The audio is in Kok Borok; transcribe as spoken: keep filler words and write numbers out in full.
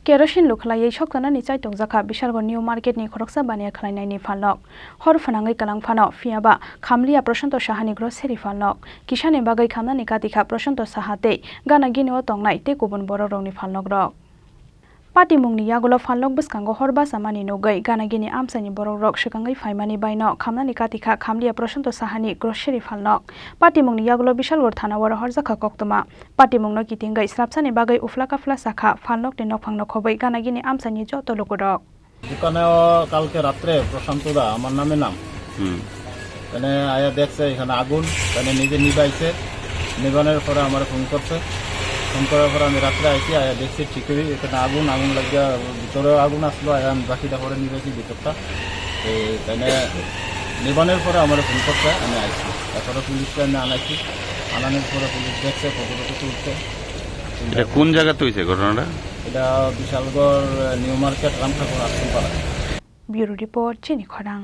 Kerosene lukhlaiwi soktanani chai tongjakha Bishalgarh New Market ni khoroksa baniya khlainaini phalnok. Hor phwnangwi kwlang phano, phiyaba khamliya Prashanto Sahani grocery phalnok. Kisani bagwi khamnani katikha Prashanto Saha tei gana gini o tongnai tei kubun borokrokni phalnokrok. Patimungni yagulo phalnok bwskango hor bachamani nugwi gana gini amchaini borokrok swkangwi phaimani baino khamnani katikha khamliya Prashanto Sahani grocery phalnok. Patimungni yagulo Bishalgarh thana o rohorjakha koktwma. Patimungno kitingwi srapsani bagwi uphla kaphla sakha phalnokni nokphangno khobwi gana gini amchaini joto lukurok. দোকানে কালকে রাত্রে প্রশান্ত দা, আমার নামে নাম। হুম। মানে আয়া দেখছে এখানে আগুন, মানে নিজে নিবাইছে। নিবানোর পরে আমার ফোন করছে। ফোন করার পরে আমি রাত্রে আইছি, আয়া দেখছি ঠিকই এখানে আগুন, আগুন লাগিয়া ভিতরে আগুন আসলো, আয়া আমি বাকিটা পরে নিবাইছি ভিতরটা। এই তাইলে নিবানোর পরে আমার ফোন করছে, আমি আইছি। তারপরে পুলিশকে আমি আনাইছি, আনানোর পরে পুলিশ দেখছে, ফটো টটো তুলছে। এটা কোন জায়গাতে হয়েছে ঘটনাটা? এটা বিশালগড় নিউ মার্কেট রামঠাকুর আশ্রম পাড়া। Bureau Report, Chini Khorang.